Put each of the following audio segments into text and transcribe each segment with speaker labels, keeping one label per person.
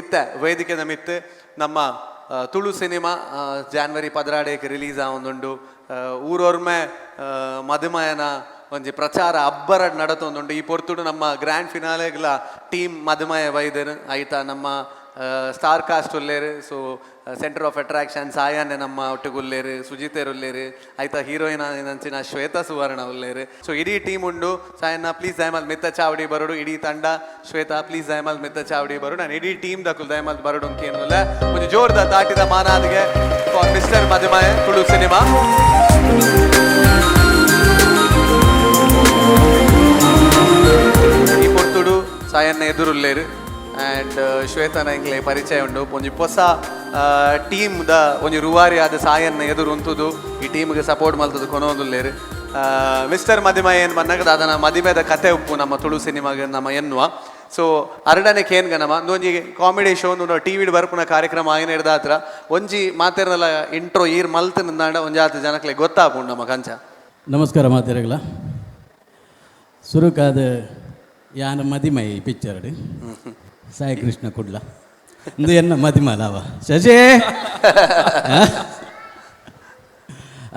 Speaker 1: ಇತ್ತೆ ವೇದಿಕೆದ ಮಿತ್ತು ನಮ್ಮ Tulu cinema January 12ಕ್ಕೆ release ಆವೊಂದುಂಡು. ಊರೊರ್ಮೆ ಮದುಮಯನ ಒಂಜಿ ಪ್ರಚಾರ ಅಬ್ಬರಡ್ ನಡತೊಂದುಂಡು. ಈ ಪೊರ್ತುಡು ನಮ್ಮ ಗ್ರ್ಯಾಂಡ್ ಫಿನಾಲೆಗ್ಲ ಟೀಮ್ ಮದುಮಯ ಬೈದೆರ್. ಐತ ನಮ್ಮ ಸ್ಟಾರ್ ಕಾಸ್ಟ್ ಉಲ್ಲೇರು. So centre of attraction ಸಾಯಾನೆ ನಮ್ಮ ಒಟ್ಟುಗುಲ್ಲೇರು, ಸುಜಿತೇರ್ ಉಲ್ಲೇರು, ಐತ ಹೀರೋಯಿನ್ ಅಂಚಿನ ಶ್ವೇತಾ ಸುವರ್ಣ ಉಲ್ಲೇರು. ಸೊ ಇಡೀ ಟೀಮ್ ಉಂಡು. ಸಾಯನ್ನ, ಪ್ಲೀಸ್ ದಯಮಾಲ್ ಮಿತ್ತ ಚಾವಡಿ ಬರೋಡು. ಇಡೀ ತಂಡ, ಶ್ವೇತಾ, ಪ್ಲೀಸ್ ದಯಮಾಲ್ ಮಿತ್ತ ಚಾವಡಿ ಬರೋಡು. ನಾನು ಇಡೀ ಟೀಮ್ ದಕುಲ್ ದಯಮಾಲ್ ಬರೋಡು ಅಂಕೇನುಲ್ಲ. ಒಂಜಿ ಜೋರ್ದ ತಾಟಿದ ಮಾನಾದಿಗೆ ಫಾರ್ ಮಿಸ್ಟರ್ ಮದುಮಯ ತುಳು ಸಿನಿಮಾ. ಈ ಪೊರ್ತುಡು ಸಾಯನ್ನ ಎದುರುಲ್ಲೇರು ಆ್ಯಂಡ್ ಶ್ವೇತನ ಎಂಕ್ಲೆ ಪರಿಚಯ ಉಂಡು. ಒಂಜಿ ಪೊಸ ಟೀಮ್ ದ ಒಂಜಿ ರೂವಾರಿ ಆದ ಸಾಯನ್ನ ಎದುರು ಉಂತುದು ಈ ಟೀಮ್ಗೆ ಸಪೋರ್ಟ್ ಮಲ್ತದು ಕೊನೊಂದುಲ್ಲೇರು. ಮಿಸ್ಟರ್ ಮದಿಮಯ ಏನ್ ಬಂದಾಗ ದಾದನ ಮದಿಮೆದ ಕತೆ ಉಪ್ಪು ನಮ್ಮ ತುಳು ಸಿನಿಮಾಗೆ ನಮ್ಮ ಎನ್ನುವ. ಸೊ ಅರಡನೆ ಕೇನ್ಗ ನಮ್ಮ ಒಂಜಿ ಕಾಮಿಡಿ ಶೋ ಟಿವಿಡ್ ಬರ್ಪುನ ಕಾರ್ಯಕ್ರಮ ಆಯ್ನ ಹಿಡ್ದಾತ್ರ ಒಂಜಿ ಮಾತೆರ್ನಲ ಇಂಟ್ರೋ ಈರ್ ಮಲ್ತ್ ನಿಂದಾಂಡ ಒಂಜಿ ಆತ ಜನಕ್ಲೆ ಗೊತ್ತಾಪುಂಡು ನಮ್ಮ ಕಂಚ.
Speaker 2: ನಮಸ್ಕಾರ ಮಾತೆರೆಗ್ಲ. ಸುರುಕಾದ ಯಾನ ಮದಿಮೈ ಪಿಕ್ಚರ್ ಸಾಯಿ ಕೃಷ್ಣ ಕುಡ್ಲ. ಇಂದು ಎನ್ನ ಮದಿಮಲಾವ ಶಶಿ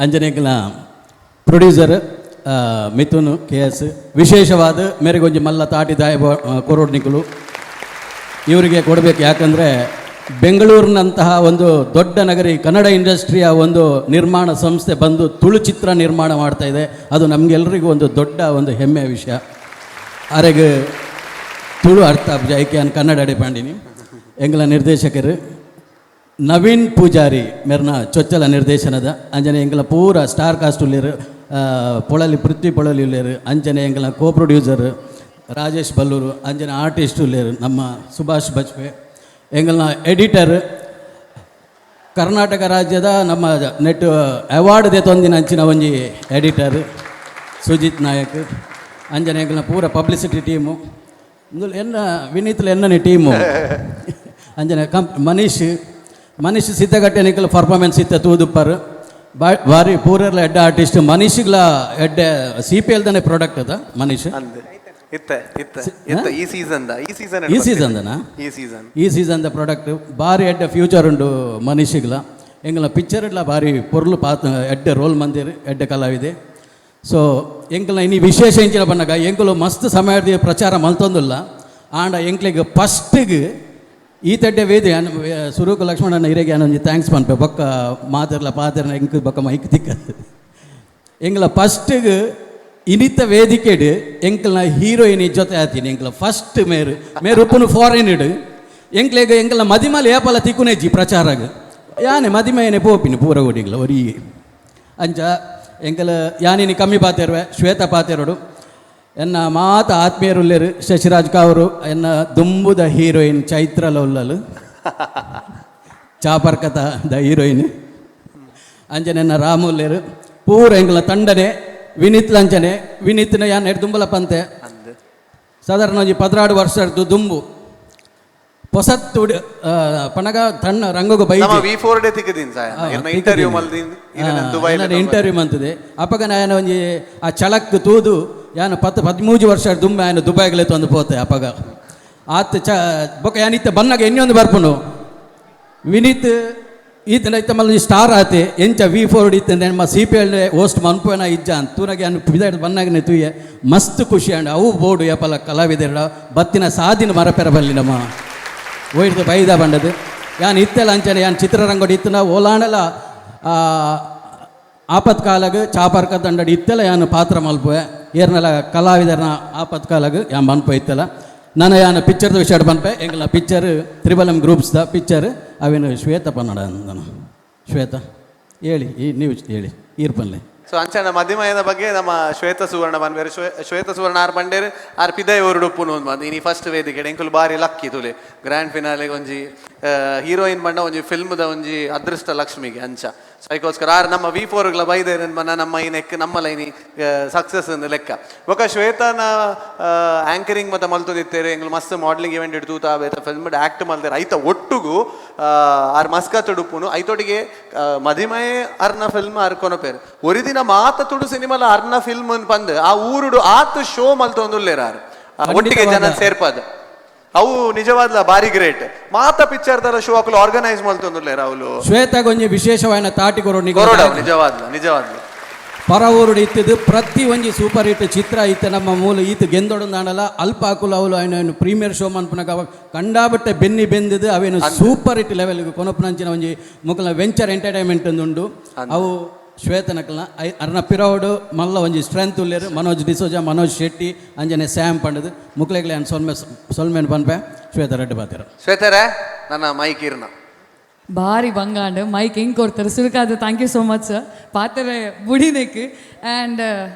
Speaker 2: ಅಂಜನೇಕಲ ಪ್ರೊಡ್ಯೂಸರ್ ಮಿಥುನ್ ಕೆ ಎಸ್, ವಿಶೇಷವಾದ ಮೇರೆಗೊಂಜಿ ಮಲ್ಲ ತಾಟಿ ದಾಯ ಕೊರೋಡ್ ನಿಕುಲು ಇವರಿಗೆ ಕೊಡಬೇಕು. ಯಾಕಂದರೆ ಬೆಂಗಳೂರಿನಂತಹ ಒಂದು ದೊಡ್ಡ ನಗರಿ, ಕನ್ನಡ ಇಂಡಸ್ಟ್ರಿಯ ಒಂದು ನಿರ್ಮಾಣ ಸಂಸ್ಥೆ ಬಂದು ತುಳು ಚಿತ್ರ ನಿರ್ಮಾಣ ಮಾಡ್ತಾ ಇದೆ. ಅದು ನಮಗೆಲ್ಲರಿಗೂ ಒಂದು ದೊಡ್ಡ ಒಂದು ಹೆಮ್ಮೆಯ ವಿಷಯ. ಅರೆಗೆ ತುಳು ಅರ್ಥ ಐಕೆ ಕನ್ನಡ ಅಡೆ ಪಾಂಡಿನಿ. ಎಂಗ್ಲ ನಿರ್ದೇಶಕರು ನವೀನ್ ಪೂಜಾರಿ ಮೆರ್ನ ಚೊಚ್ಚಲ ನಿರ್ದೇಶನದ ಅಂಜನೆ ಎಂಗ್ಲ ಪೂರ ಸ್ಟಾರ್ ಕಾಸ್ಟ್ ಉಲ್ಲೇರು, ಪೊಳಲಿ ಪೃಥ್ವಿ ಪೊಳಲಿ ಉಲ್ಲೇರು, ಅಂಜನೆ ಎಂಗ್ಲ ಕೋ ಪ್ರೊಡ್ಯೂಸರ್ ರಾಜೇಶ್ ಬಲ್ಲೂರು, ಅಂಜನೆ ಆರ್ಟಿಸ್ಟ್ ಉಲ್ಲೇರು ನಮ್ಮ ಸುಭಾಷ್ ಬಜ್ಪೆ, ಎಂಗಲ್ನ ಎಡಿಟರ್ ಕರ್ನಾಟಕ ರಾಜ್ಯದ ನಮ್ಮ ನೆಟ್ ಅವಾರ್ಡ್ ದೆತೊಂದಿನ ಅಂಚಿನ ಒಂಜಿ ಎಡಿಟರ್ ಸುಜಿತ್ ನಾಯಕ್, ಅಂಜನೆ ಎಂಗಲ್ನ ಪೂರ ಪಬ್ಲಿಸಿಟಿ ಟೀಮು, ಇಂದು ಎನ್ನ ವಿನೀತ್ಲ ಎನ್ನನೆ ಟೀಮು, ಅಂಜನೆ ಕಂಪ್ ಮನೀಶ್ ಮನೀಶ್ ಸಿದ್ದಗಟ್ಟೆ ನಿಕಲ್ ಪರ್ಫಾರ್ಮೆನ್ಸ್ ಇತ್ತ ತೂದುಪ್ಪರ್. ಬಾರಿ ಪೂರೆರ್ಲ ಎಡ್ಡೆ ಆರ್ಟಿಸ್ಟ್ ಮನೀಷ್ಗ್ಲ ಎಡ್ಡೆ C P L ದನೆ product ಅದ ಮನೀಶ್.
Speaker 1: ಅಂದ್ ಇತ್ತೆ ಇತ್ತೆ ಇತ್ತೆ ಈ ಸೀಸನ್ the ಈ ಸೀಸನ್.
Speaker 2: ಈ ಸೀಸನ್ ದನಾ?
Speaker 1: ಈ ಸೀಸನ್.
Speaker 2: ಈ ಸೀಸನ್ the product. ಬಾರಿ ಎಡ್ಡೆ ಫ್ಯೂಚರ್ ಉಂಡು ಮನೀಷ್ಗ್ಲ. ಎಂಗ್ಲ ಪಿಕ್ಚರ್ ಇಡ್ಲ ಬಾರಿ ಪೊರ್ಲು ಪಾತ್ ಎಡ್ಡೆ ರೋಲ್ ಮಂದಿರ್ ಎಡ್ಡೆ ಕಲಾವಿದೆ. ಸೊ ಎಂಕಲ್ನ ಇನಿ ವಿಶೇಷ ಎಂಚಿನ ಬನ್ನಗ, ಎಂಕುಲು ಮಸ್ತ್ ಸಮಯದ ಪ್ರಚಾರ ಮಲ್ತೊಂದುಲ್ಲ. ಆಂಡ ಎಂಕ್ಲೆಗ್ ಫಸ್ಟಿಗೆ ಈ ತಡ್ಡೆ ವೇದಿ ಸುರೂಕು ಲಕ್ಷ್ಮಣನ ಇರೆಗೆ ಒಂಜಿ thanks ಪನ್ಪೆ. ಬೊಕ್ಕ ಮಾತೆರ್ಲ ಪಾತೆರ್ನ ಎಂಕ್ ಬೊಕ್ಕ ಮೈಕ್ ತಿಕ್ಕ. ಎಂಗ್ಲ ಫಸ್ಟಿಗೆ ಇನಿತ ವೇದಿಕೆಡ್ ಎಂಕಲ್ನ ಹೀರೋಯಿನ್ ಜೊತೆ ಆತೀನಿ. ಎಂಕ್ಲ ಫಸ್ಟ್ ಮೇರು ಮೇರು ಉಪ್ಪುನು ಫಾರಿನ್ ಇಡು. ಎಂಕ್ಲೆಗ್ ಎಂಕಲ್ನ ಮದಿಮಲ್ ಏಪಲ ತಿಕ್ಕುನೆಜ್ಜಿ ಪ್ರಚಾರಗ್. ಯಾನೆ ಮದಿಮಯನೆ ಪೋಪಿನಿ ಪೂರ ಒಡಿಗ್ಲ ಒರಿ ಅಂಚ. ಎಂಕಲ ಯಾನಿನಿ ಕಮ್ಮಿ ಪಾತೆರುವೆ, ಶ್ವೇತ ಪಾತೆರಡು. ಎನ್ನ ಮಾತ ಆತ್ಮೀಯರುಲ್ಲೇರು, ಶಶಿರಾಜ್ ಕಾವರು, ಎನ್ನ ದುಂಬುದ ಹೀರೋಯಿನ್ ಚೈತ್ರ ಉಲ್ಲಲು, ಚಾಪರ್ಕತ the heroine, ಅಂಜನೆನ್ನ ರಾಮುಲ್ಲೇರು, ಪೂರ ಎಂಗ್ಲ ತಂಡನೆ, ವಿನೀತ್ ಲಂಚನೆ. ವಿನೀತ್ನ ಯಾನ್ ದುಂಬಲ ಪಂತೆ. ಸಾಧಾರಣ ಒಂಜಿ 12 ವರ್ಷದ್ದು ದುಂಬು ಪೊಸತ್ತು ಪಣಗ ತಣ್ಣ ರಂಗಗ ಬೈ
Speaker 1: ನಮ್ಮ ವಿ ಫೋರ್ ಡೇ ತಿಕ್ಕದಿನ್ ಸಾಯ ಇಂಟರ್ವ್ಯೂ ಮಲ್ದಿನ್. ದುಬೈ.
Speaker 2: ಇಂಟರ್ವ್ಯೂ ಮಂತದೆ. ಅಪಗ ನಾನು ಒಂಜಿ ಆ ಚಳಕ್ ತೂದು ಯಾನು 10 13 ವರ್ಷ ದುಂಬೆ ಆಯನ ದುಬೈಗ್ಲೆ ತಂದು ಪೋತೆ. ಅಪಗ ಆತ್ ಚ ಬೊಕ ಯಾನಿತ್ತ ಬನ್ನಗ ಎಣ್ಣೊಂದು ಬರ್ಪುನು. ವಿನೀತ್ ಈತನ ಇತ್ತ ಮಲ್ಲ ಸ್ಟಾರ್ ಆತೆ. ಎಂಚ ವಿ ಫೋರ್ ಇತ್ತ ನಮ್ಮ C P L host ಮನ್ಪುವನ ಇಜ್ಜ ಅಂತ ತೂನಗೆ ಯಾನು ಪಿದಾಡ್ ಬನ್ನಾಗನೆ ತೂಯೆ, ಮಸ್ತ್ ಖುಷಿ ಅಂಡ್. ಅವು ಬೋರ್ಡು ಯಪಲ ಕಲಾವಿದರ ಬತ್ತಿನ ಸಾದಿನ ಮರಪೆರ ಬಲ್ಲಿ ನಮ್ಮ ಒಯ್ದು ಬೈದ ಬಂಡದು. ಯಾನ್ ಇತ್ತೆಲ್ಲ ಅಂಚನೆ ಯಾನ್ ಚಿತ್ರರಂಗಡ್ ಇತ್ತನ ಓಲಾಂಡಲ ಆಪತ್ಕಾಲಗ್ ಚಾಪರ್ಕ ದಂಡಡಿ ಇತ್ತೆಲ್ಲ ಯಾನು ಪಾತ್ರ ಮಲ್ಪುವೆ. ಏರ್ನಲ ಕಲಾವಿದರನ ಆಪತ್ಕಾಲಗ್ ಯಾನ್ ಮನ್ಪು ಇತ್ತಲ್ಲ. ನಾನು ಯಾನ ಪಿಕ್ಚರ್ದ ವಿಷಯ ಪನ್ಪೆ. ಎಂಕಲ್ನ ಪಿಕ್ಚರ್ ತ್ರಿಬಲಂ ಗ್ರೂಪ್ಸ್ the picture. ಅವೇನು ಶ್ವೇತ ಪನ್ನಡ ಅಂದನು. ಶ್ವೇತ ಹೇಳಿ, ಈ ನೀವು ಹೇಳಿ ಈರ್ ಪನ್ಲೆ.
Speaker 1: ಸೊ ಅಂಚನ ಮದಿಮಯದ ಬಗ್ಗೆ ನಮ್ಮ ಶ್ವೇತ ಸುವರ್ಣ ಪನ್ಪೇರು. ಶ್ವೇತ ಸುವರ್ಣ ಆರ್ ಪಂಡೇರು, ಆರ್ ಪಿದೈ ಊರುಡು ಉಪ್ಪುನು ಬಂದು ಇನಿ ಫಸ್ಟ್ ವೇದಿಕೆ. ಎಂಕುಲು ಬಾರಿ ಲಕ್ಕಿ ತುಲೆ, ಗ್ರ್ಯಾಂಡ್ ಫಿನಾಲೆಗೆ ಒಂಜಿ ಹೀರೋಯಿನ್ ಬಂಡ ಒಂಜಿ ಫಿಲ್ಮ್ದ ಒಂಜಿ ಅದೃಷ್ಟ ಲಕ್ಷ್ಮಿಗೆ ಅಂಚ. ಸೊ ಅದಕ್ಕೋಸ್ಕರ ಆರ್ ನಮ್ಮ ವಿ ಫೋರ್ಗಳ ಬೈದೇರ್ ಬನ್ನ ನಮ್ಮ ಈ ನೆಕ್ ನಮ್ಮ ಲೈನಿ ಸಕ್ಸಸ್ ಅಂದ್ ಲೆಕ್ಕ. ಬೊಕ ಶ್ವೇತನ ಆಂಕರಿಂಗ್ ಮತ್ತೆ ಮಲ್ತೊಂದಿತ್ತೇರು. ಎಂಗ್ಲು ಮಸ್ತ್ ಮಾಡಲಿಂಗ್ ಇವೆಂಟ್ ಇಡ್ತು ಬೇತ ಫಿಲ್ಮ್ ಆಕ್ಟ್ ಮಲ್ತೇರು. ಐತ ಒಟ್ಟುಗು ಆರ್ ಮಸ್ಕತ್ ಉಡುಪುನು. ಐತೊಟ್ಟಿಗೆ ಮದಿಮಯೆ ಅರ್ನ ಫಿಲ್ಮ್ ಆರ್ ಕೊನಪೇರು. ಒರಿದಿನ ಮಾತ ತುಡು ಸಿನಿಮಾಲ ಅರ್ನ ಫಿಲ್ಮ್ ಪಂದ್ ಆ ಊರುಡು ಆತ್ ಶೋ ಮಲ್ತೊಂದುಲ್ಲೇರ್ ಆರ್. ಒಟ್ಟಿಗೆ ಜನ ಸೇರ್ಪಾದ. ಅವು ನಿಜವಾದ್ಲ ಬಾರಿ ಗ್ರೇಟ್. ಮಾತ ಪಿಕ್ಚರ್ ದಲ ಶೋ ಅಕುಲು ಆರ್ಗನೈಸ್ ಮಲ್ತೊಂದುಲ್ಲೇರ್ ಅವ್ಲು.
Speaker 2: ಶ್ವೇತಗೊಂಜಿ ವಿಶೇಷವಾಯಿನ ತಾಟಿ ಕೊರೊಡು.
Speaker 1: ಕೊರೊಡು ಅವು ನಿಜವಾದ್ಲ ನಿಜವಾದ್ಲ.
Speaker 2: ಪರ ಊರುಡು ಇತ್ತಿದ್ದು ಪ್ರತಿ ಒಂಜಿ ಸೂಪರ್ ಹಿಟ್ ಚಿತ್ರ ಇತ್ತೆ ನಮ್ಮ ಮೂಲ ಈತ ಗೆಂದೊಡಂದಾಂಡಲ ಅಲ್ಪ ಅಕುಲು ಅವಲು ಐನ ಪ್ರೀಮಿಯರ್ ಶೋ ಮನ್ಪುನಗ ಅವ ಕಂಡಾಬಟ್ಟೆ ಬೆನ್ನಿ ಬೆಂದಿದ್ದು ಅವೇನು ಸೂಪರ್ ಹಿಟ್ ಲೆವೆಲ್ ಕೊನೊಪುನಂಚಿನ ಒಂಜಿ ಮುಕಲ್ನ ವೆಂಚರ್ ಎಂಟರ್ಟೈನ್ಮೆಂಟ್ ಉಂಡು. ಅವು ಶ್ವೇತನಕಲ್ನ ಅರ್ನ ಪಿರವಡು ಮಲ್ಲ ಒಂಜಿ ಸ್ಟ್ರೆಂತ್ ಉಲ್ಲೇರು ಮನೋಜ್ ಡಿಸೋಜಾ, ಮನೋಜ್ ಶೆಟ್ಟಿ, ಅಂಜನೆ ಸ್ಯಾಮ್ ಪಂಡದು ಮುಕ್ಲೆಗ್ಲೆ ಸೊಲ್ಮೆ ಸೊಲ್ಮೆನ್ ಪನ್ಪೆ. ಶ್ವೇತ ರೆಡ್ಡಿ ಬಾತಿರ.
Speaker 1: ಶ್ವೇತರೇ, ನನ್ನ ಮೈಕ್ ಇರ್ನ.
Speaker 3: ಭಾರಿ ಬಂಗಾಂಡ್ ಮೈಕ್ ಹೆಂಗೆ ಕೊಡ್ತಾರೆ ಸುರುಕಾದ. Thank you so much sir. ಪಾತ್ರೆ ಬುಡಿನೆಕ್ ಆ್ಯಂಡ್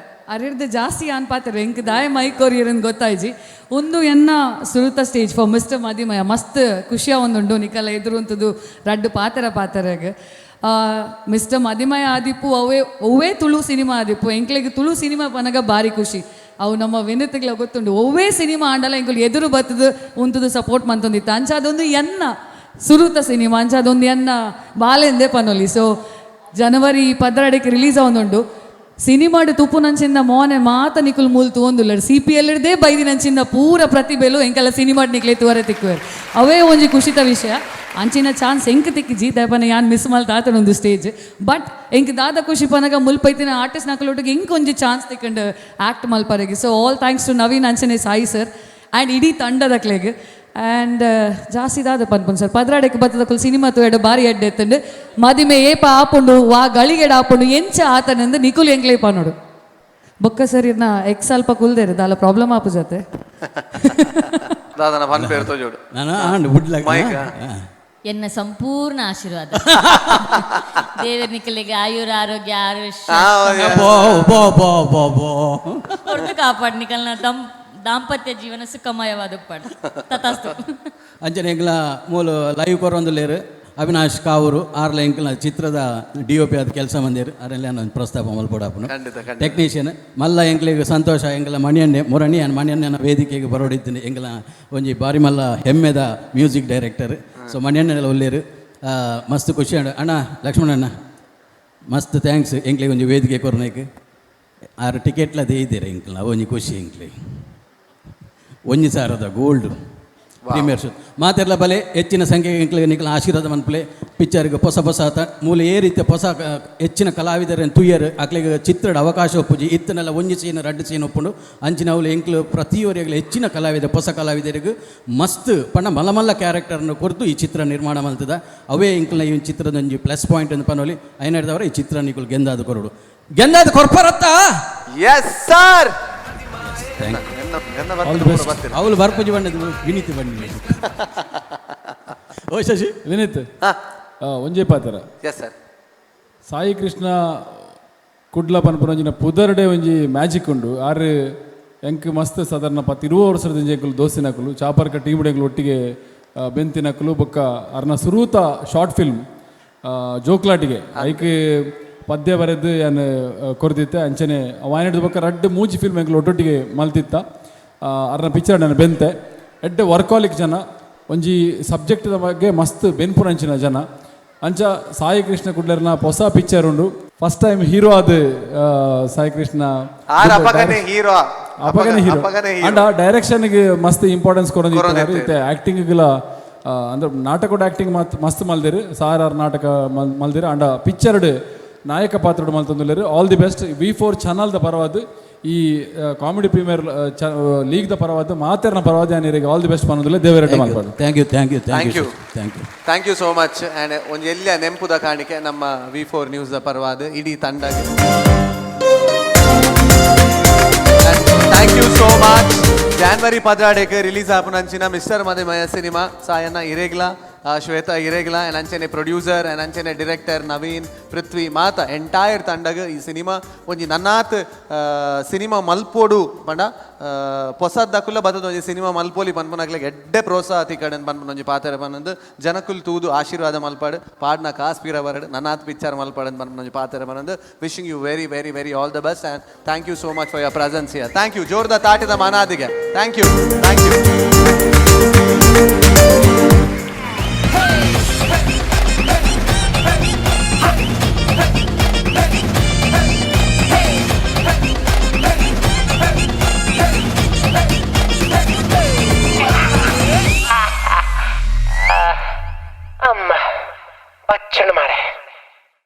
Speaker 3: ಅರಿರ್ದು ಜಾಸ್ತಿ ಆನ್ ಪಾತ್ರೆ ಎಂಕ್ ದಾಯ ಮೈಕ್ ಕೊರಿಯರ್ ಗೊತ್ತಾಯ್ಜಿ. ಒಂದು ಎನ್ನ ಸುರುತ ಸ್ಟೇಜ್ ಫಾರ್ ಮಿಸ್ಟರ್ ಮದಿಮಯ. ಮಸ್ತ್ ಖುಷಿಯ ಒಂದುಂಡು ನಿಕಲ ಎದುರುಂತದು ರಡ್ಡು ಪಾತೆರ ಪಾತೆರಗ್. ಮಿಸ್ಟರ್ ಮದಿಮಯ ಆದಿಪ್ಪು, ಅವೇ ಒವ್ವೇ ತುಳು ಸಿನಿಮಾ ಆದಿಪ್ಪು, ಎಂಕ್ಲೆಗ್ ತುಳು ಸಿನಿಮಾ ಪನಗ ಭಾರಿ ಖುಷಿ. ಅವು ನಮ್ಮ ವಿನತಿಗ್ಲ ಗೊತ್ತುಂಡು, ಒವ್ವೇ ಸಿನಿಮಾ ಆಂಡಲ ಎಂಕುಲು ಎದುರು ಬತ್ತದು ಉಂತುದು ಸಪೋರ್ಟ್ ಮಂತೊಂದಿತ್ತು. ಅಂಚ ಅದೊಂದು ಎನ್ನ ಸುರುತ ಸಿನಿಮಾ, ಅಂಚ ಅದೊಂದು ಎನ್ನ ಬಾಲೆಂದೇ ಪನೊಲಿ. ಸೊ ಜನವರಿ 12ಕ್ಕೆ ರಿಲೀಸ್ ಆವೊಂದುಂಡು. ಸಿನಿಮಾಡು ತುಪ್ಪುನಂಚಿಂದ ಮೋನೆ ಮಾತ ನಿಕುಲು ಮೂಲ್ ತೂವೊಂದುಲ್ಲೆರ್. ಸಿಪಿಎಲ್ ಇರ್ದೇ ಬೈದಿನಂಚಿಂದ ಪೂರ ಪ್ರತಿಭೆಲು ಎಂಕೆಲ್ಲ ಸಿನಿಮಾಡ್ ನಿಕ್ಲೆ ತೂವರೆ ತಿಕ್ಕುವೆರ್. ಅವೇ ಒಂಜಿ ಖುಷಿತ ವಿಷಯ. ಅಂಚಿನ ಚಾನ್ಸ್ ಎಂಕ್ ತಿಕ್ಕಿಜಿ, ದಯಪನ ಯಾನ್ ಮಿಸ್ ಮಲ್ತಾತನ ಒಂದು ಸ್ಟೇಜ್. ಬಟ್ ಎಂಕ್ ದಾದ ಖುಷಿ ಪನಗ ಮುಲ್ಪೈತಿನ ಆರ್ಟಿಸ್ಟ್ ನಕಲೊಟ್ಟಿಗೆ ಎಂಕ್ ಒಂಜಿ ಚಾನ್ಸ್ ತಿಕ್ಕಂಡು ಆಕ್ಟ್ ಮಲ್ಪರೆಗೆ. So all thanks to Naveen ಅಂಚನೆ ಸಾಯಿ ಸರ್ ಆ್ಯಂಡ್ ಇಡೀ ತಂಡದಕ್ಲೆಗ್. ಆ್ಯಂಡ್ ಜಾಸ್ತಿ ದಾದ ಪನ್ಪುನ್ ಸರ್, 12ಕ್ಕೆ ಬತ್ತದಕುಲು ಸಿನಿಮಾ ತೂಯಡ ಬಾರಿ ಎಡ್ಡೆ ಎತ್ತಂಡು. ಮದಿಮೆ ಏಪ ಆಪುಂಡು, ವಾ ಗಳಿಗೆಡ ಆಪುಂಡು, ಎಂಚ ಆತನಂದು ನಿಕುಲು ಎಂಕ್ಲೇ ಪನೋಡು. ಬೊಕ್ಕ ಸರ್, ಇರ್ನ ಎಕ್ಸ್ ಅಲ್ಪ ಕುಲ್ದೇರು ದಾಲ ಪ್ರಾಬ್ಲಮ್ ಆಪು ಜೊತೆ.
Speaker 1: ದಾದನ ಪನ್ ಪೇರ್ ತೋಜೋಡು.
Speaker 2: ನಾನು ಆಂಡ್ ಬುಡ್ಲಕ್.
Speaker 1: ಮೈಕ್.
Speaker 4: ಎನ್ನ ಸಂಪೂರ್ಣ ಆಶೀರ್ವಾದ. ದೇವರ ನಿಕಲಿಗೆ ಆಯುರ ಆರೋಗ್ಯ ಆಯುಷ್ಯ
Speaker 2: ಬೋ ಬೋ ಬೋ ಬೋ ಬೋ.
Speaker 4: ಕೊಡ್ದು ಕಾಪಾಡ್. ನಿಕಲ್ನ ದಂ ದಾಂಪತ್ಯ ಜೀವನ ಸುಖಮಯವಾದ ಉಪ್ಪಾಡು. ತಥಾಸ್ತು.
Speaker 2: ಅಂಚನೆ ಎಂಕ್ಲ ಮೂಲು ಲೈವ್ ಕೊರೊಂದುಲ್ಲೇರು ಅವಿನಾಶ್ ಕಾವೂರು ಆರ್ಲ ಎಂಕ್ಲ ಚಿತ್ರದ ಡಿಒಪಿ ಆದ ಕೆಲಸ ಮಂದಿರು. ಅರೆಲ್ಲ ನಾನು ಪ್ರಸ್ತಾಪ ಮಲ್ಪೊಡಾಪುನು.
Speaker 1: ಖಂಡಿತ ಖಂಡಿತ.
Speaker 2: ಟೆಕ್ನಿಷಿಯನ್ ಮಲ್ಲ ಎಂಕ್ಲೆಗ್ ಸಂತೋಷ. ಎಂಕ್ಲ ಮಣಿಯಣ್ಣೆ ಮುರಣಿ ಮಣಿಯಣ್ಣನ ವೇದಿಕೆಗೆ ಬರೋಡಿದ್ದೀನಿ. ಎಂಕ್ಲ ಒಂಜಿ ಬಾರಿ ಮಲ್ಲ ಹೆಮ್ಮೆದ ಮ್ಯೂಸಿಕ್ ಡೈರೆಕ್ಟರ್. ಸೊ ಮಣಿಯಣ್ಣನೆಲ್ಲ ಉಲ್ಲೇರು. ಮಸ್ತ್ ಖುಷಿ ಅಣ್ಣ. ಅಣ್ಣ ಲಕ್ಷ್ಮಣಣ್ಣ, ಮಸ್ತ್ thanks ಎಂಕ್ಲೆಗ್ ಒಂಜಿ ವೇದಿಕೆ ಕೊರ್ನೇಕ್. ಆರು ಟಿಕೆಟ್ಲ ದೇಯಿದ್ದೀರ ಎಂಕ್ಲ, ಒಂಜಿ ಖುಷಿ ಎಂಕ್ಲೆ. 1000ದ ಗೋಲ್ಡ್ ಪ್ರೀಮಿಯರ್ ಶೋ. ಮಾತೆರ್ಲ ಬಲೆ, ಹೆಚ್ಚಿನ ಸಂಖ್ಯೆ ಎಂಕ್ಲೆಗ್ ನಿಕ್ಲ ಆಶೀರ್ವಾದ ಮನ್ಪುಲೆ. ಪಿಕ್ಚರ್ಗೆ ಹೊಸ ಹೊಸ ಮೂಲ ಏ ರೀತಿಯ ಹೊಸ ಹೆಚ್ಚಿನ ಕಲಾವಿದರನ್ನು ತುಯ್ಯರ್ ಅಕ್ಲೆಗ್ ಚಿತ್ರದ ಅವಕಾಶ ಒಪ್ಪುಜಿ. ಇತ್ತನೆಲ್ಲ ಒಂಜಿ ಸೀನ್ ರಡ್ಡು ಸೀನ್ ಒಪ್ಪುಂಡು. ಅಂಚಿನವುಲು ಎಂಕ್ಲು ಪ್ರತಿಯೊರಿಯಗ್ಲ ಹೆಚ್ಚಿನ ಕಲಾವಿದ, ಹೊಸ ಕಲಾವಿದರಿಗೆ ಮಸ್ತ್ ಪಂಡ ಮಲ್ಲ ಮಲ್ಲ ಕ್ಯಾರೆಕ್ಟರ್ನ ಕೊರ್ದು ಈ ಚಿತ್ರ ನಿರ್ಮಾಣ ಮಲ್ತದ. ಅವೇ ಎಂಕ್ಲ ಈ ಚಿತ್ರದ ಒಂಜಿ ಪ್ಲಸ್ ಪಾಯಿಂಟ್ ಅಂತ ಪನೋಲಿ. ಐನಡ್ದವರ ಈ ಚಿತ್ರ ನಿಕುಲು ಗೆಂದಾದ ಕೊರಡು, ಗೆಂದಾದ ಕೊರ್ಪರತ್ತ.
Speaker 1: Yes sir.
Speaker 2: Thank
Speaker 5: All the best.
Speaker 1: ಬರ್ತೀನಿ.
Speaker 2: ಅವಳು ಬರ್ಪುಜಿ ಬಂಡದು ವಿನೀತಿ ಬಂಡಿ. ಓ ಶಶಿ.
Speaker 5: ವಿನೀತ್. ಒಂಜೇ ಪಾತ್ರ.
Speaker 1: Yes sir.
Speaker 5: Sai Krishna Kudla ಪನ್ಪುನ ಒಂಜಿನ ಪುದರ್ಡೆ ಒಂಜಿ ಮ್ಯಾಜಿಕ್ ಉಂಡು. ಆರು ಎಂಕ್ ಮಸ್ತ್ ಸಾಧಾರಣ 10 20 ವರ್ಷದ ಎಂಕುಲು ದೋಸ್ತಿನಕುಲು. ಚಾಪರ್ಕ ಟೀಮ್ ಎಂಕುಲು ಒಟ್ಟಿಗೆ ಬೆಂತಿನಕುಲು. ಬೊಕ್ಕ ಅರ್ನ ಸುರೂತ ಶಾರ್ಟ್ ಫಿಲ್ಮ್ ಜೋಕ್ಲಾಟಿಗೆ, ಐಕ್ ಪದ್ಯ ಬರೆದು ಯಾನ್ ಕೊರ್ದಿತ್ತೆ. ಅಂಚನೆ ವಾಯನದ ಬೊಕ್ಕ ರಡ್ಡ್ ಮೂಜಿ ಫಿಲ್ಮ್ ಎಂಕುಲು ಒಟ್ಟೊಟ್ಟಿಗೆ ಮಲ್ತಿತ್ತ. ಅರ್ನ ಪಿಕ್ಚರ್ ನಾನು ಬೆಂತೆ. ಎಡ್ಡೆ ವರ್ಕಾಲಿಕ್ ಜನ, ಒಂಜಿ ಸಬ್ಜೆಕ್ಟ್ದ ಬಗ್ಗೆ ಮಸ್ತ್ ಬೆನ್ಪುನಂಚಿನ ಜನ. ಅಂಚ ಸಾಯಿ ಕೃಷ್ಣ ಕುಡ್ಲರ್ನ ಹೊಸ ಪಿಕ್ಚರ್ ಉಂಡು. ಫಸ್ಟ್ ಟೈಮ್ ಹೀರೋ ಅದು ಸಾಯಿ ಕೃಷ್ಣ.
Speaker 1: ಆರ್ ಅಪಗನೆ ಹೀರೋ.
Speaker 5: ಅಪಗನೆ ಹೀರೋ.
Speaker 1: ಅಪಗನೆ.
Speaker 5: ಅಂಡ ಡೈರೆಕ್ಷನ್ ಗೆ ಮಸ್ತ್ ಇಂಪಾರ್ಟೆನ್ಸ್ ಕೊರೊಂದಿತ್ತೆರ್. ಇತ್ತೆ ಆಕ್ಟಿಂಗ್ ಲ ಅಂದ್ರೆ ನಾಟಕದ ಆಕ್ಟಿಂಗ್ ಮಸ್ತ್ ಮಲ್ದೆರ್. ಸಾರಾರ್ ನಾಟಕ ಮಲ್ದೆರ್. ಅಂಡ ಪಿಕ್ಚರ್ಡ್ ನಾಯಕ ಪಾತ್ರಡ್ ಮಲ್ತೊಂದುಲ್ಲೆರ್. ಆಲ್ the best. V4 ಚಾನಲ್ದ ಪರವಾದ್, ಈ ಕಾಮಿಡಿ ಪ್ರೀಮಿಯರ್ ಲೀಗ್ ದ ಪರವಾದ್, ಮಾತೆರ್ನ ಪರವಾದ್ ಯಾನ್ ಆಲ್ the best ಪನ್ನೊಂದುಲ್ಲೆ. ದೇವೆರೆಡ್ಡೆ ಮಲ್ಪಡ್.
Speaker 2: Thank you, thank you.
Speaker 1: Thank
Speaker 2: thank you.
Speaker 1: you.
Speaker 2: Thank you.
Speaker 1: Thank you so much. And ಒಂಜಿ ಎಲ್ಯ ನೆಂಪುದ ಕಾಣಿಕೆ ನಮ್ಮ ವಿ4 ನ್ಯೂಸ್ ದ ಪರವಾದ ಇಡೀ ತಂಡಗೆ. Thank you so much. January 12ಕ್ಕೆ ರಿಲೀಸ್ ಆಪುನಂಚಿನ ಮಿಸ್ಟರ್ ಮದಿಮಯ ಸಿನಿಮಾ, ಸಾಯನ್ನ ಇರೇಗ್ಲ, ಶ್ವೇತಾ ಇರೇಗ್ಲ ಆ್ಯಂಡ್ ಅಂಚನೆ ಪ್ರೊಡ್ಯೂಸರ್ ಆ್ಯಂಡ್ ಅಂಚನೆ ಡಿರೆಕ್ಟರ್ ನವೀನ್, ಪೃಥ್ವಿ ಮಾತ ಎಂಟೈರ್ ತಂಡಗ್ ಈ ಸಿನಿಮಾ ಒಂಜಿ ನನ್ನಾತ್ ಸಿನಿಮಾ ಮಲ್ಪೋಡು ಪಂಡ ಪೊಸದ್ದಕುಲ ಬತ್ತದ ಒಂಜಿ ಸಿನಿಮಾ ಮಲ್ಪೋಲಿ ಪನ್ಪುನಕ್ಲೆಗ್ ಎಡ್ಡೆ ಪ್ರೋತ್ಸಾಹ ತಿಕ್ಕಡನ್ ಪನ್ಪುನ ಒಂಜಿ ಪಾತೆರ ಪನ್ನೊಂದು, ಜನಕುಲು ತೂದು ಆಶೀರ್ವಾದ ಮಲ್ಪಾಡು, ಪಾಡ್ನ ಕಾಸ್ ಪೀರ ಬರಡು, ನನ್ನಾತ್ ಪಿಕ್ಚರ್ ಮಲ್ಪಾಡನ್ ಪನ್ಪುನ ಒಂಜಿ ಪಾತೆರ ಪನ್ನೊಂದು, wishing you very very very all the best and thank you so much for your presence here. Thank you. ಜೋರದ ತಾಟಿದ ಮಾನಾದಿಗೆ. Thank you, thank you.